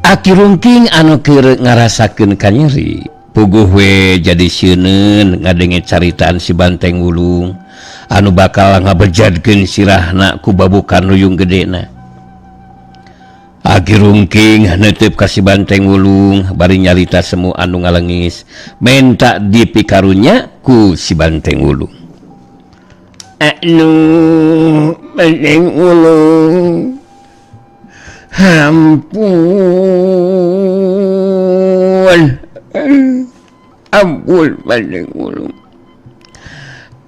Aki Rungking anu keur ngarasakeun kanyeri puguh we jadi sieun ngadenge caritaan si Banteng Wulung anu bakal ngabejadkeun sirahna ku babukan ruyung gedena. Aki Rungking neuteup ka si Banteng Wulung bari nyarita semu anu ngalengis menta dipikarunya ku si Banteng Wulung. Anu Banteng Wulung, ampun, ampun Banteng Wulung,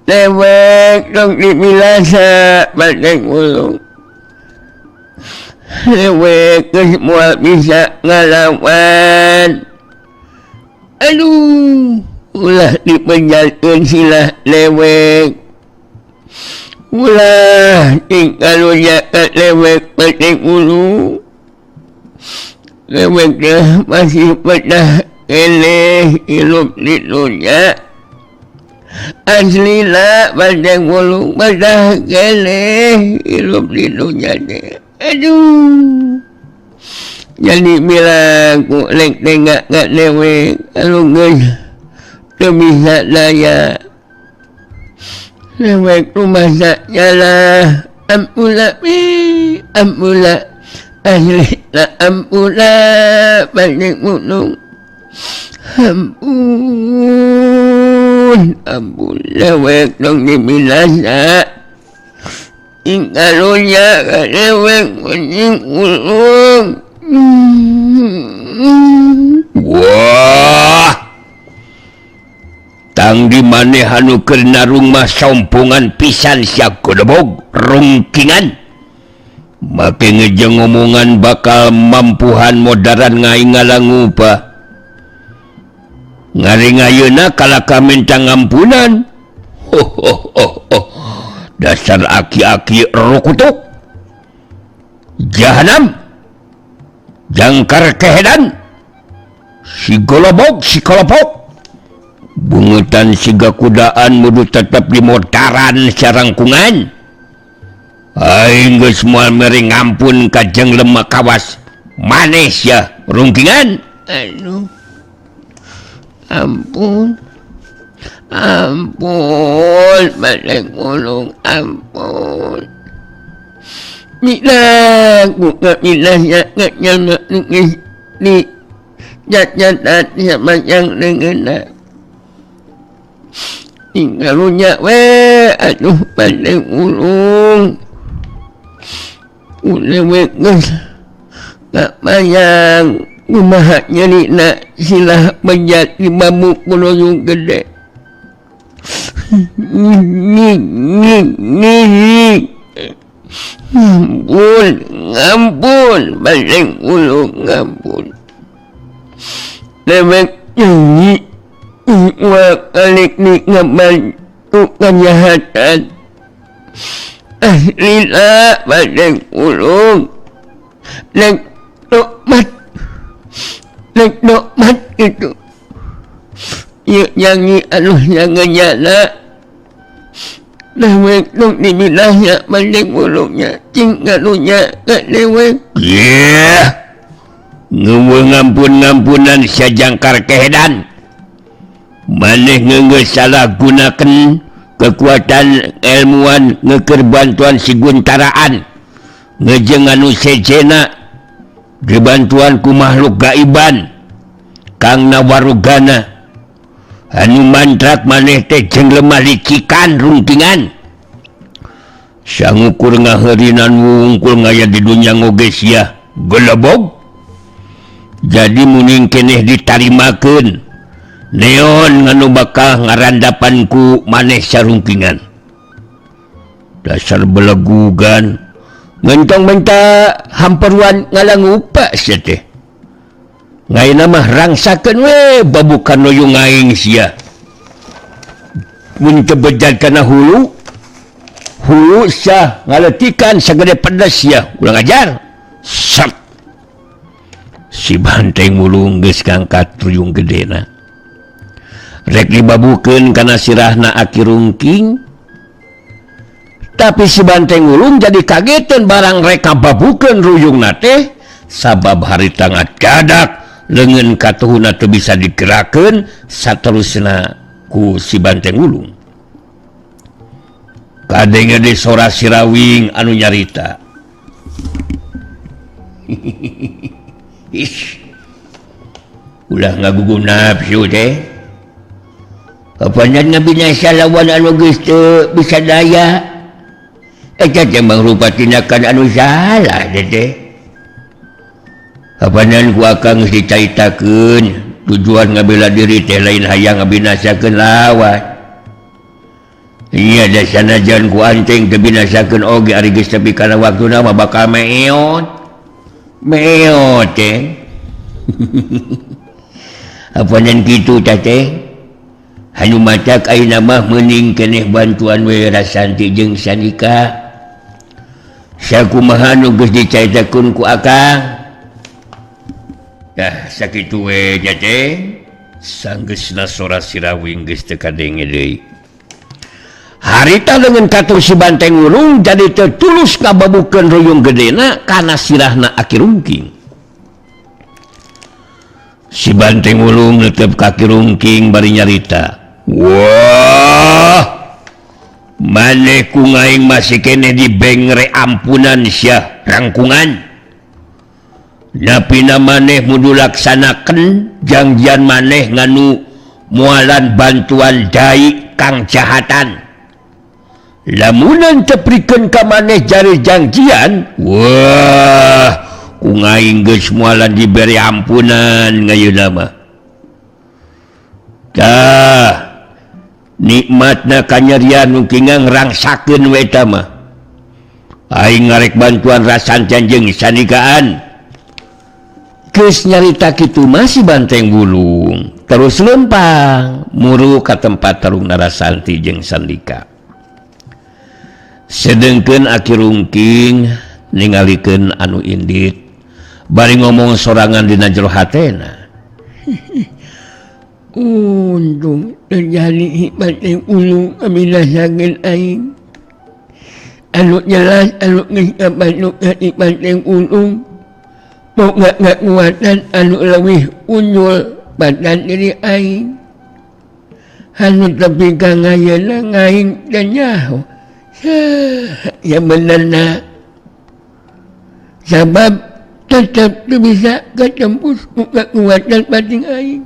dewek tong dibilasa Banteng Wulung, dewek geus moal bisa ngalawan. Aduh, ulah dipenjalkeun silah dewek, ulah tinggal ka dewek Banteng Wulung. Dewek teh masih betah keneh hirup di dunya. Aslina Banteng Wulung betah keneh hirup di dunya teh. Aduh, jadi bilang ku lek tengah ka dewek anu geus teu bisa daya. Dewek rumasa nyalah, ampuna pi, ampuna asli la ampuna Banteng Wulung, ampun, ampun dewek tong dibilasa. Ingkarunya ka dewek Banteng Wulung. Wah, tang di maneh anu keur narung mah sompongan pisan sia godobog rungkingan. Make ngejeng ngomongan bakal mampuhan modaran ngaing ngalangupa. Ngaring ayeuna kalaka minta ngampunan. Ho ho ho ho. Dasar aki-aki rukutuk. Jahanam. Jangkar kehedan. Si golobog si kolopok. Bungutan siga kudaan mudu tetep di modaran sarangkungan. Aing geus moal mere ngampun ka jeung lemah kawas manis ya rungkingan. Aduh, ampun, ampun Banteng Wulung, ampun. Bila buka bila ya yang nukis di jat-jat sama yang dengan tinggal we. Aduh Banteng Wulung, dewek geus tak bayang kumaha nyerina silah bejat di bambu kuluyung gede. Ampun, ampun Banteng Wulung, ampun. Dewek nyanyi wa kalik ni ngabantu kejahatan. Aslina Banteng Wulung, lek nikmat, lek nikmat itu. Ieu nyanyi anu nyana. Dewek tong dibilahnya Banteng Wulungnya, cing karunya ka dewek. Yeah. Ngeuweung ngampun-ngampunan sajangkar kehedan. Maneh ngeungeus salah gunakeun kekuatan ilmuwan ngeker bantuan si Guntaraan ngejeng anu sejena dibantuan ku makhluk gaiban Kang Nawarugana anu mantrak maneh teh jeung lemah licikan rungkingan sangukur ngaheurinan wungkul ngaya di dunya ngoge sia gelebog. Jadi muning keneh ditarimakeun neon nganu bakal ngarandapan ku maneh sarungkingan. Dasar belegugan ngentong menta hamperuan ngalangupa sia teh. Ngaina mah rangsakeun we babukan noyung aing sia. Mun teu bejat kana hulu, hulu sia ngaletikan sagede pedes sia. Ulah ngajar. Sat. Si Banteng Wulung geus ngangkat ruyung gedena. Rek dibabukeun kana sirahna Aki Rungking. Tapi si Banteng Wulung jadi kagetan barang rek kababukeun ruyungna teh. Sabab harita ngacadak leungeun katuhuna teu bisa digerakeun saterusna ku si Banteng Wulung. Kadenge di sora Sirawing anu nyarita. Ish. Ulah ngagugu nafsu teh. Kapan ngabinasa lawan anu geus teu bisa daya. Eta teh mangrupa tindakan anu salah teh. Kapanan ku akang geus dicaritakeun tujuan ngabela diri teh lain hayang ngabinasakeun lawan. Iya da sanajan ku anteng teu binasakeun oge ari geus tepi kana waktuna mah bakal meot. Meot teh. Apanan kitu tah teh? Anu matak ayeuna mah meuning keneh bantuan we Rasanti jeung Sandika. Sakumaha nu geus dicaritakeun ku akang? Dah sakitu we nya teh. Sanggeusna sora Sirawing geus teu kadenge deui. Harita leungeun katur si Banteng Wulung jadi teu tulus kababukeun ruyung gedena kana sirahna Aki Rungking. Si Banteng Wulung netep ka Aki Rungking bari nyarita. Wah, maneh ku ngaing masih keneh dibengre ampunan sia rangkungan. Napina maneh mudu laksanakeun jangjian maneh nganu mualan bantuan dai kang jahatan. Lamunan teprikeun ka maneh jari jangjian, wah, ku ngaing geus mualan diberi ampunan ngayeuna mah. Tah, nikmatna kanyerian nu kingang rangsakeun we eta mah. Aing ngarek bantuan Rasanti jeung Sandikaan. Geus nyarita kitu mah si Banteng Wulung terus lempang muru ka tempat tarung Rasanti jeung Sandika. Sedengkeun Aki Rungking ningalikeun anu indit bari ngomong sorangan dina jero hatena. Untung terjadi Banteng Wulung kabinasakeun aing. Anu jelas anu geus kabantu ka Banteng Wulung boga kakuatan anu leuwih unjul badan diri aing. Anu tepi ka ngayeuna ngaing teu nyaho. Ya bener na. Sabab tetap teu bisa katembus ku kakuatan batin aing.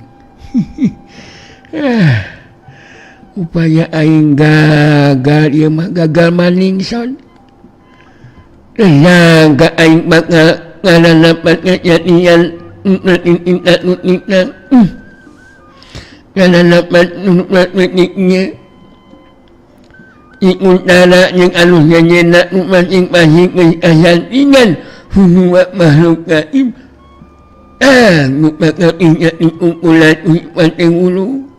Upaya aing gagal ieu mah gagal maning son. Teu aing bakal ngaranapan kejadian ngaranapan nya ikuntara jeung anu nyenyena masing-masing geus asantingan huwa makhluk gaib nu bakal ingat dikumpulan Banteng Wulung.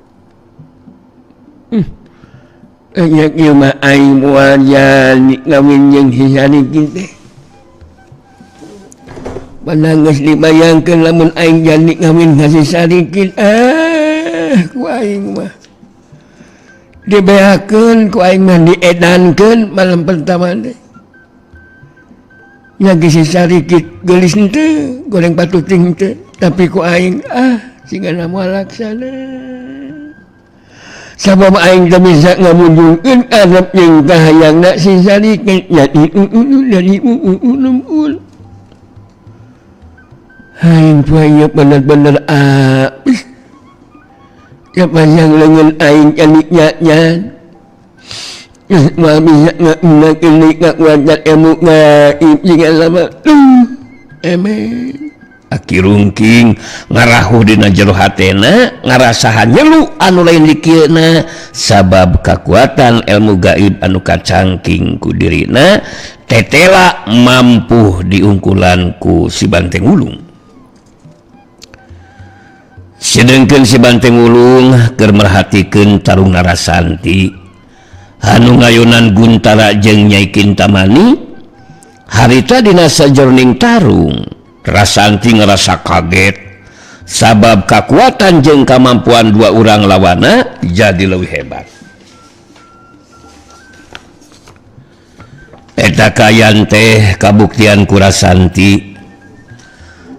Aya kieu mah aing moal jadi kawin jeung si Sarikin teh. Padahal geus dibayangkeun lamun aing jadi kawin ka si Sarikin, ku aing mah dibeakeun ku aing mah diedankeun malam pertama teh. Nya geus si Sarikit geulis henteu, goreng patuting henteu, tapi ku aing sigana moal laksana. Sabab aing teu bisa ngamujungkeun karep jeung kahayangna si Sarikit nya dari aing poe bener-bener abis. Ya panjang lengan aing jadi nyanyan. Moal bisa ngagunakeun kakuatan ilmu gaib jiga lama. Amin. Aki Rungking ngarahuh dina jero hatena ngarasahan nyelu anu lain dikieuna sabab kakuatan ilmu gaib anu kacangking ku dirina tetela mampu diungkulan ku si Banteng Wulung. Sedengkeun si Banteng Wulung keur merhatikeun tarung Narasanti anu ngayunan Guntara jeung Nyai Kintamani harita dina sajroning tarung. Rasanti ngerasa kaget sabab kakuatan jeung kamampuan dua urang lawana jadi leuwih hebat. Eta kayan teh kabuktian ku Rasanti.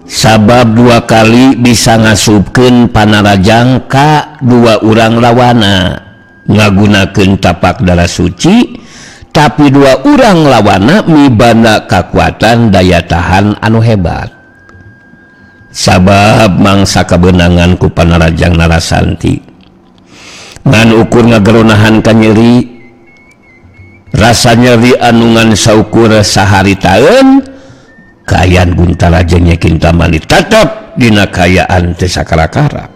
Sabab dua kali bisa ngasupkeun panarajang ka dua urang lawana ngagunakeun tapak darah suci, tapi dua urang lawana mibanda kakuatan daya tahan anu hebat. Sabab mangsa kabeunangan ku panarajang Narasanti ngan ukur ngageronahan ka nyeri, rasa nyeri anu ngan saukur sahari taeun, kaayaan Guntara jeung Nyai Kintamani tetep dina kaayaan teu sakara-kara.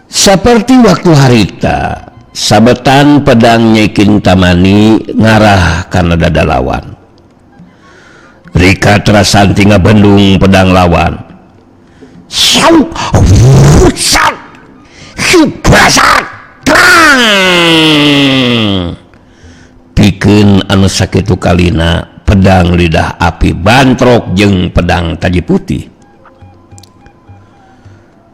Saperti waktu harita, sabetan pedang Nyai Kintamani ngarah kana dada lawan. Rika Rasanti ngabendung pedang lawan. Sau, sau, trang. Pikeun anu sakitu kalina pedang lidah api bantrok jeung pedang taji putih.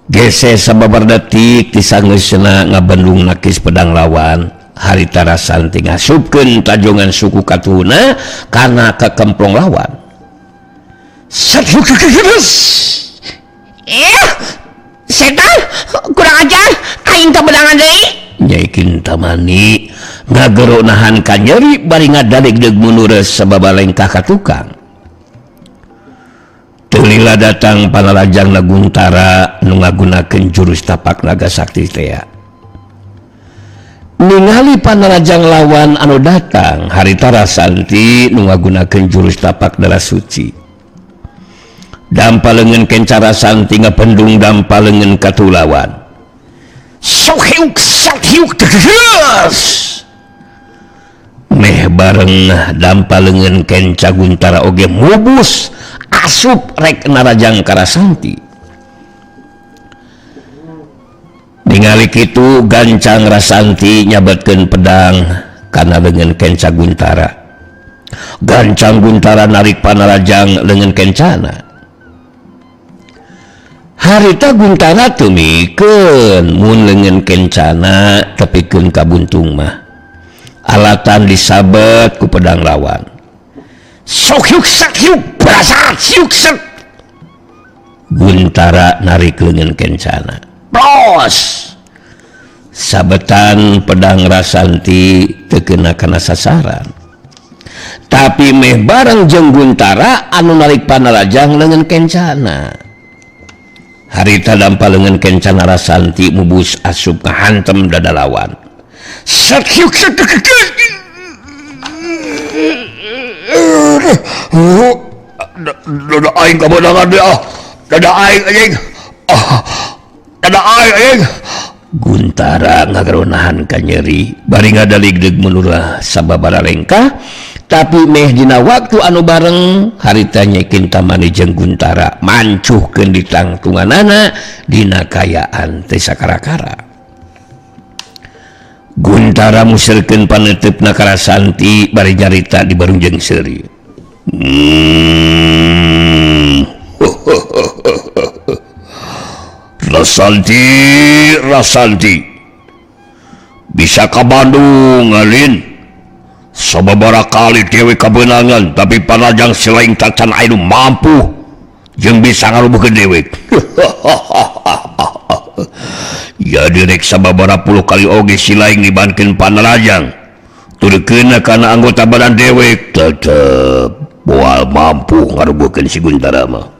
Gese sababar detik tisangeusna ngabendung nakis pedang lawan. Harita Rasanti ngasupkeun tajongan suku katuhuna kana kekemplong lawan. Setan kurang ajar, aing kabeunangan deui. Nyai Kintamani ngagero nahan ka nyeri bari ngadalig-deug mundur sababa lengkah ka tukang. Teu lila datang panarajang Guntara nu ngagunakeun jurus tapak naga sakti tea. Ningali panarajang lawan anu datang, harita Rasanti nu ngagunakeun jurus tapak darah suci. Dampa leungeun kenca Rasanti ngapendung dampa leungeun katulawan. Sohiuk sahiuk teges. Meh bareng dampa leungeun kenca Guntara oge mubus asup rek narajang ka Rasanti. Ningali kitu gancang Rasanti nyabetkeun pedang kana leungeun kenca Guntara. Gancang Guntara narik panarajang leungeun kencana. Harita Guntara teu mikeun mun leungeun kencana tepikeun ka buntung mah. Alatan disabet ku pedang lawan. Sok yuk sak yuk berasa yuk sak. Guntara narik leungeun kencana. Plos. Sabetan pedang Rasanti teu kena kana sasaran. Tapi meh bareng jeung Guntara anu narik panarajang leungeun kencana. Harita dampa leungeun kencana Rasanti mubus asup ngahantem dada lawan. Sak yuk sak dada aing kabeunangan deui ah. Dada aing anjing. Ah. Dada aing anjing. Guntara ngageronahan ka nyeri bari ngadaligdeug mundur sababara lengkah, tapi meh dina waktu anu bareng harita Nyai Kintamani jeung Guntara mancuhkeun ditangtunganana dina kaayaan teu sakara-kara. Guntara muserkeun paneuteup ka Rasanti bari nyarita di barungjeng seuri. Rasanti, Rasanti, bisa ka Bandung ngalin. Sababaraha kali dewe kabeunangan, tapi panajang silaing tacan anu mampu jeung bisa ngarubuhkeun dewek. Ya direk sababaraha puluh kali oge silaing dibankeun panarajang. Turkeuna kana anggota badan dewek tetep moal mampu ngarubuhkeun si Guntara mah.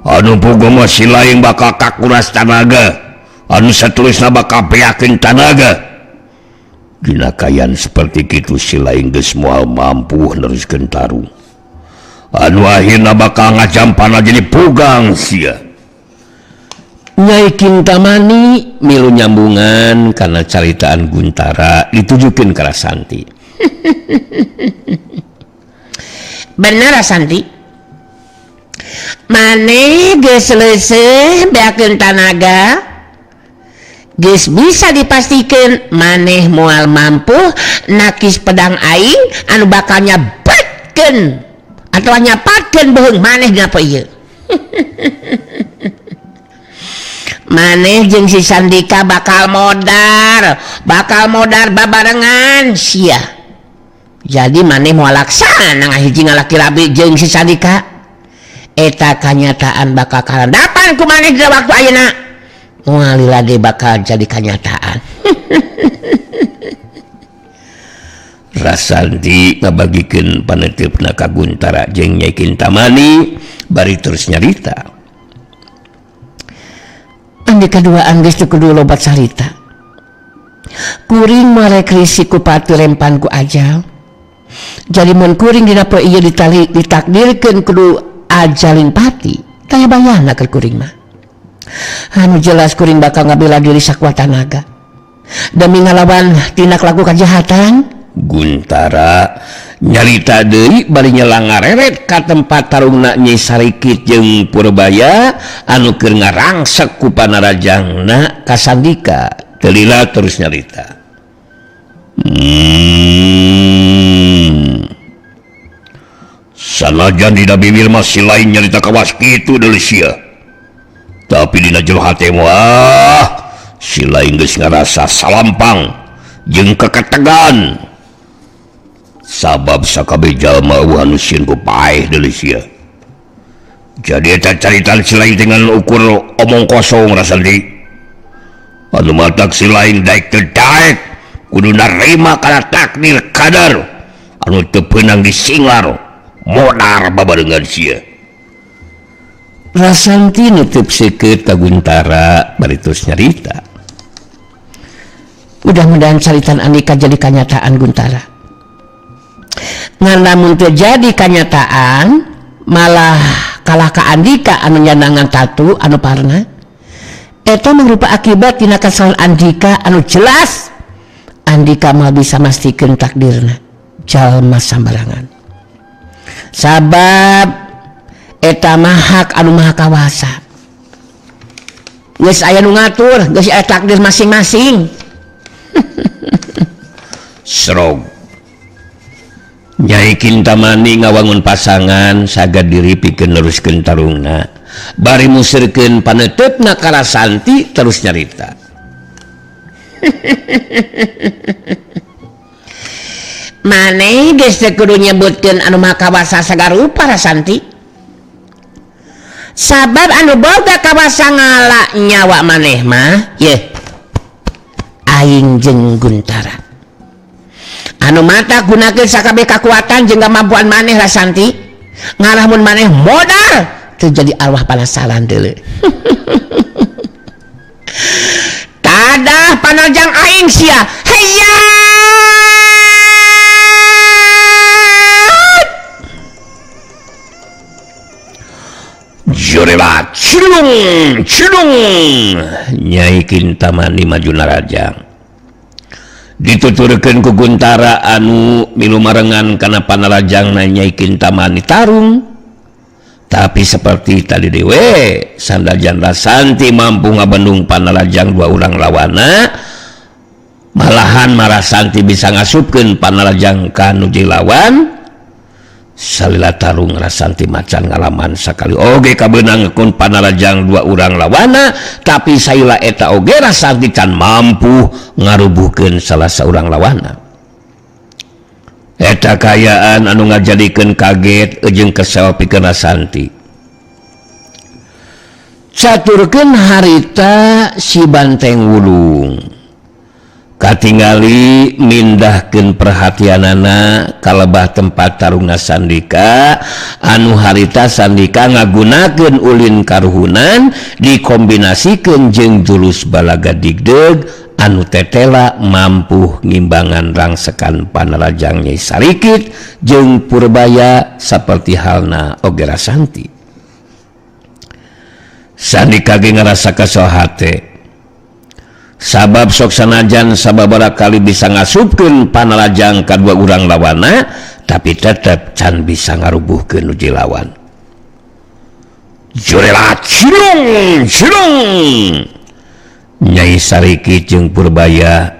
Anu puguh mah silaing bakal kakuras tanaga, anu saterusna bakal beakeun tanaga. Dina kaayaan seperti kitu silaing geus moal mampu neruskeun tarung. Anu akhirna bakal ngajampana jadi pugang sia. Nyai Kintamani milu nyambungan kana caritaan Guntara ditujukeun ka Rasanti. Bener Rasanti. Maneh geus leuseuh beakeun tanaga, geus bisa dipastikeun maneh moal mampu nakis pedang aing anu bakal nyabetkeun atawa nyapatkeun beuheung maneh dina poe ieu. Maneh jeung si Sandika bakal modar babarengan sia. Jadi maneh moal laksana ngahiji ngalaki rabi jeung si Sandika. Eta kanyataan bakal karandapan ku maneh dina waktu ayeuna. Moal lila deui bakal jadi kanyataan. Rasanti ngabagikeun paneuteup ka Guntara jeung Nyai Kintamani bari terus nyarita. Andika duaan geus teu kudu lobat carita. Kuring marek risi ku pati rempan ku ajal. Jadi mun kuring dina poe ieu ditakdirkeun kudu ajalin pati, taya bayana keur kuring mah. Anu jelas kuring bakal ngabela diri sakuat tanaga demi ngalawan tindak laku kajahatan. Guntara nyarita deui bari nyelang ngareret ka tempat tarungna Nyai Sarikit jeung Purbaya anu keur ngarangsek ku panarajangna ka Sandika. Teu lila terus nyarita. Sanajan dina bibir mah si lain nyarita kawas kitu deui sia. Tapi dina jero hate mah si lain geus ngarasa salampang jeung keketegan. Sabab sakabeh jalma eueuh anu sieun ku paeh deui sia. Jadi eta caritan si lain dengan ukur omong kosong rasandi. Anu matak si lain daek teu daek kudu narima kana takdir kadar anu teu peunang disinglar modar babarengan sia. Rasanti nutup seukeut ka Guntara bari terus nyarita. Mudah-mudahan caritan Andika jadi kanyataan Guntara. Ngan lamun teu jadi kanyataan malah kalah ka Andika anu nyanangan tatu anu parna. Eta mangrupa akibat tina kesalahan Andika anu jelas Andika mah bisa mastikeun takdirna jalma sambarangan. Sabab eta mah hak anu maha kawasa. Geus aya nu ngatur, geus aya takdir masing-masing. Serog. Nyai Kintamani ngawangun pasangan sagad diri pikeun neruskeun tarungna. Bari musirkeun paneuteup ka Rasanti terus nyarita. Maneh geus teu kudu nyebutkeun anu maha kawasa sagarupa Rasanti. Sabab anu boga kawasa ngala nyawa maneh mah yeuh aing jeung Guntara. Anu mata gunakeun sakabeh kakuatan jeung kamampuan maneh Rasanti. Ngarah mun maneh modal teu jadi arwah panasaran deuleu. Tadah panarjang aing sia. Hayya! Jurela cilung cilung Nyai Kintamani maju narajang. Dituturkeun ku Guntara anu milu marengan kana panarajangna Nyai Kintamani tarung. Tapi seperti tadi dewe sanajan Rasanti mampu ngabendung panarajang dua urang lawana, malahan Marasanti bisa ngasupkeun panarajang ka nu jeung lawan. Salila tarung Rasanti macan ngalaman sakali oge kabeunang kun panarajang dua urang lawana, tapi saila eta oge Rasanti can mampu ngarubuhkeun salah saurang lawana. Eta kaayaan anu ngajadikeun kaget jeung kesel pikeun Rasanti. Caturkeun harita si Banteng Wulung. Katingali mindahkeun perhatianana kalebah tempat tarungna Sandika anu harita Sandika ngagunakeun ulin karuhunan dikombinasikeun jeung julus balaga digdeg anu tetela mampu ngimbangan rangsekan panarajang Nyai Sarikit jeung Purbaya saperti halna oge Rasanti. Sandika ge ngarasa kesel hate. Sabab sok sanajan sababaraha kali bisa ngasupkeun panarajang ka dua urang lawana, tapi tetep can bisa ngarubuhkeun nu lawan. Jurela cilung cilung Nyai Sariki jeung Purbaya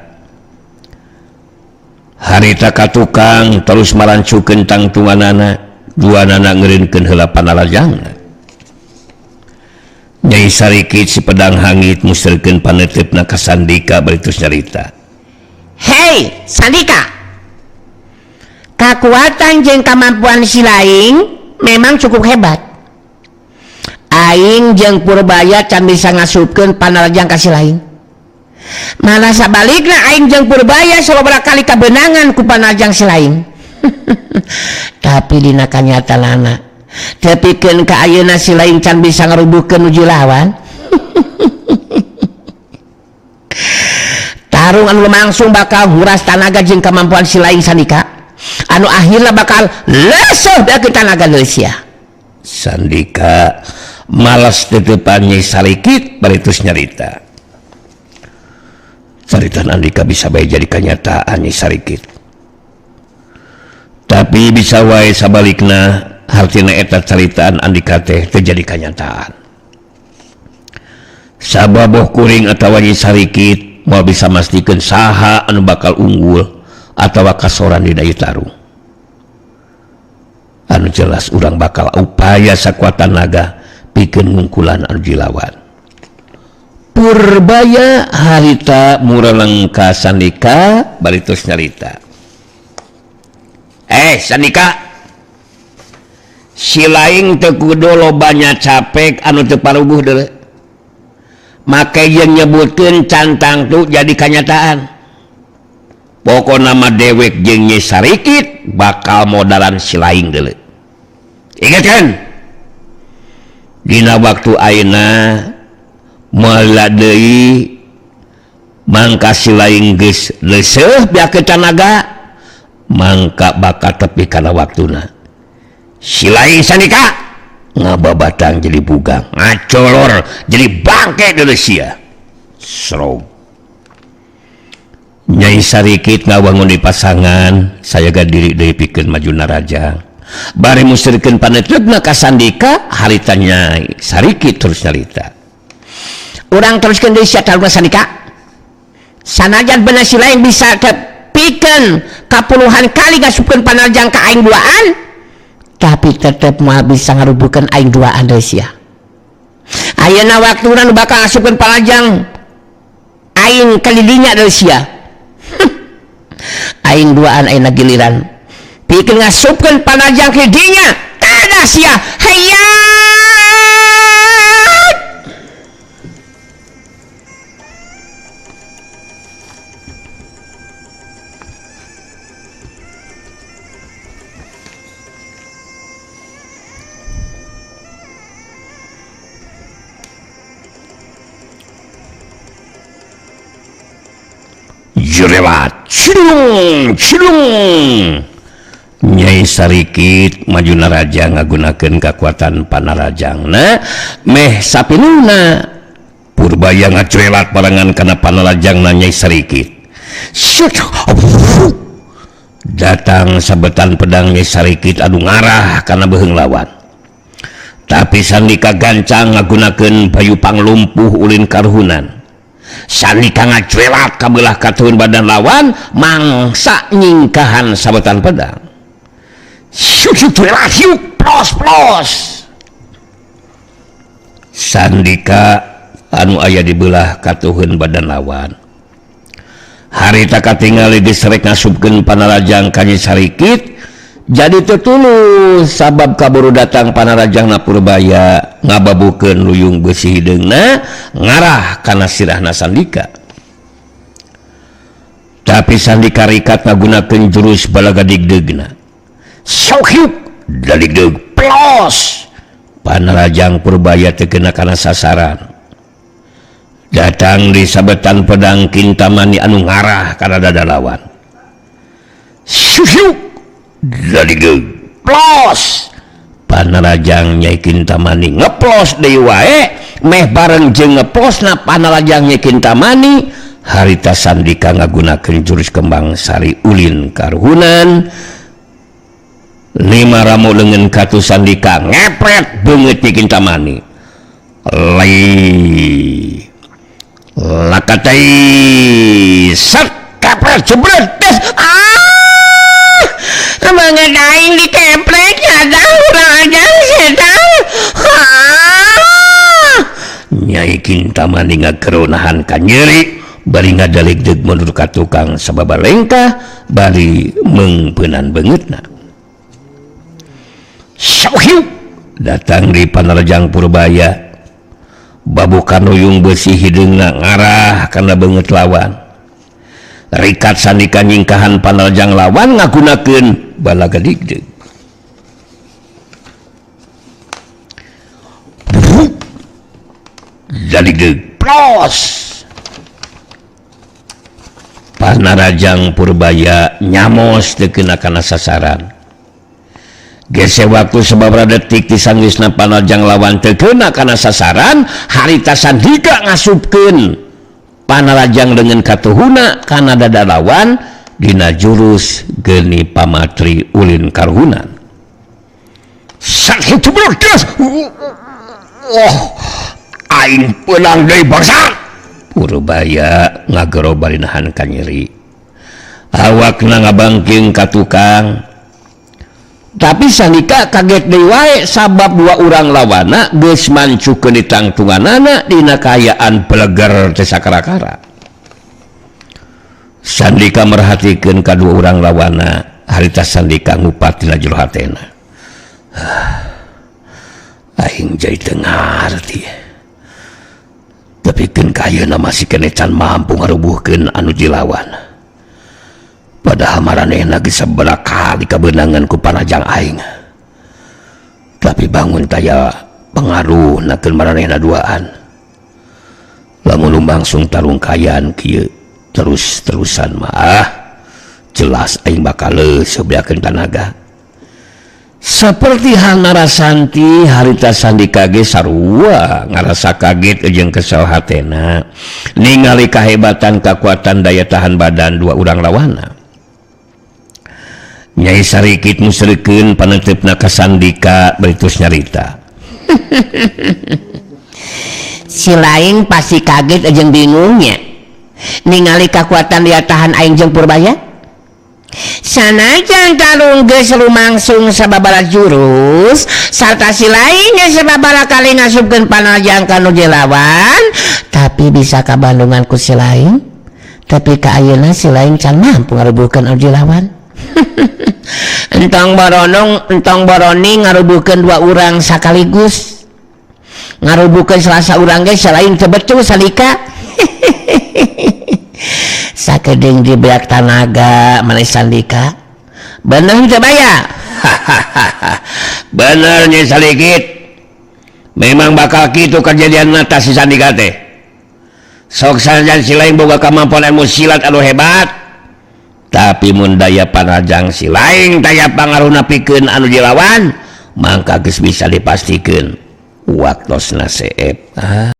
harita ka tukang terus marancukeun tangtunganana, duanana ngeureunkeun heula panarajangna. Nyai Sarikit si pedang hangit musirkeun paneuteup ka Sandika bari terus nyarita. Hei Sandika, Kakuatan jeung kamampuan si laing memang cukup hebat. Aing jeung Purbaya can bisa ngasupkeun panarajang ka si laing. Malah sabalikna aing jeung Purbaya sababaraha kali kabeunangan ku panarajang si laing. Tapi dina kanyataanana tepikeun ka ayeuna si laing can bisa ngarubuhkeun nuju lawan. Tarung anu langsung bakal nguras tanaga jeung kamampuan si laing Sandika. Anu akhirna bakal lesuh da tanaga Indonesia. Sandika malas tetepan Nyai Sarikit bari terus nyarita. Caritan Andika bisa bae jadi kanyataan Nyai Sarikit. Tapi bisa wae sabalikna hartina eta caritaan Andika teh teu jadi kanyataan. Sababoh kuring atawa Nyai Sarikit moal bisa mastikeun saha anu bakal unggul atawa kasoran dina ieu tarung. Anu jelas urang bakal upaya sakuat tanaga pikeun ngungkulan anu dilawan. Purbaya harita mureleng ka Sandika bari terus nyarita. Sandika, si laing teu kudu lobanya capek anu teu paruguh deuleu. Make jeung nyebutkeun cantang tu jadi kanyataan. Pokona mah dewek jeung Nyai Sarikit bakal modalan si laing deuleu. Ingat kan? Dina waktu ayeuna moal deui mangka si laing geus leuseuh beak tanaga mangka bakal tepi kana waktuna. Si laing Sandika ngababatang jadi bugang, ngacolor jadi bangke deuleu sia. Serong. Nyai Sarikit ngawangun di pasangan sayaga diri deui pikeun maju narajang. Bari musirkeun panetleuna ka Sandika harita Nyai Sarikit terus nyarita. Urang teruskeun deui sia taluna Sandika. Sanajan bener si lain bisa tepikeun kapuluhan kali ngasupkeun panarjang ka aing duaan, tapi tetep moal bisa ngarubuhkeun aing duaan deui sia. Ayeuna waktuna nu bakal ngasupkeun panarjang aing kalidinya deui sia. Aing duaan ayeuna giliran pikeun ngasupkeun panarjang ka dinya tada sia. Hayat Jerelat cilung cilung. Nyai Sarikit maju naraja ngagunakeun kakuatan panarajangna meh sapinuna. Purbaya ngacurelat barengan kana panarajangna Nyai Sarikit. Syut. Datang sabetan pedang Nyai Sarikit anu ngarah kana beuheung lawan. Tapi Sandika gancang ngagunakeun bayu panglumpuh ulin karuhunan. Sandika ngacuelat kabelah katuhun badan lawan mangsa nyingkahan sabetan pedang. Syut hiuk plos plos. Sandika anu aya di belah katuhun badan lawan. Harita katingali geus rek ngasupkeun panarajang ka Nyai Sarikit jadi teu tulus sabab kaburu datang panarajangna Purbaya ngababukeun luyung beusi hideungna ngarah kana sirahna Sandika. Tapi Sandika rikat ngagunakeun jurus balaga digdegna. Sok hiuk daligdeg plos. Panarajang Purbaya teu kena kana sasaran. Datang di sabetan pedang Kintamani anu ngarah kana dada lawan. Syuk daligdeg plos. Panarajang Nyai Kintamani ngeplos deui wae meh bareng jeung ngeplosna panarajang Nyai Kintamani harita Sandika ngagunakeun jurus kembang sari ulin karuhunan. Lima ramu leungeun katu Sandika ngepret beungeut Nyai Kintamani. Lai lakatai sat kepret jebret des. Ah, banget aing dikeprek ada urang aja setan. Ah. Nyai Kintamani ngageronahan ka nyeri bari ngadalegdeg mundur ka tukang sababa lengkah Bari meungpeunan beungeutna. Sauhiu datang di Panarajang Purbaya. Babukan ruyung besi hideungna ngarah kana beungeut lawan. Rikat Sandika nyingkahan Panarajang lawan ngagunakeun balaga digdeg. Jaligdeg plos. Panarajang Purbaya nyamos teu kena kana sasaran. Gese waktu sababaraha detik ti sanggeusna Panarajang lawan teu kena kana sasaran, harita Sandika ngasupkeun Panarajang dengan katuhuna kana dada lawan dina jurus Geni Pamatri Ulin Karuhunan. Sakitu berdas. Oh, aing peunang deui bangsa. Purbaya ngagero bari nahan kanyeri. Awakna ngabangking ka tukang. Tapi Sandika kaget deui wae sabab dua urang lawana geus mancukeun ditangtunganana dina kaayaan peleger teh sakara-kara. Sandika merhatikeun kadua urang lawana, harita Sandika ngupat dina jero hatena. Aing jadi teu ngarti. Tapi keun ka ayeuna masih keneh can mampu ngarubuhkeun anu dilawan. Padahal maranehna geus sabaraha kali kabeunangan ku Panarajang aing. Tapi bangun taya pengaruh nakeun maranehna duaan. Lamun lumangsung tarungkayan kieu terus-terusan mah jelas aing bakal leuseubkeun tanaga. Seperti hal narasanti harita Sandika ge sarua ngarasa kaget jeung kesel hatena ningali kahebatan kakuatan daya tahan badan dua urang lawana. Nyai Sarikit musrikeun paneuteup ka Sandika baritus nyarita. Si laing pasti kaget jeung bingungnya ningali kakuatan daya tahan aing jeung Purbaya. Sanajan tarung geus lumangsung sababaraha jurus sarta si laing geus sababaraha kali ngasupkeun Panarajang ka nu dilawan, tapi bisa kabandungan ku si laing. Tapi ka ayeuna si laing can mampu ngarubuhkeun anu dilawan. Entong boronong, entong boroni ngarubuhkeun dua urang sakaligus. Ngarubuhkeun selasa urang ge selain teu betul Sandika. Sakedeung dibeak tanaga maneh Sandika. Bener teu baya? Bener Nyai Sarikit. Memang bakal kitu kejadian si Sandika teh. Sok sanajan si laing boga kamampuan ilmu silat anu hebat, tapi mun daya Panarajang si laing daya pangaruhna pikeun anu dilawan, mangka geus bisa dipastikeun waktosna seep.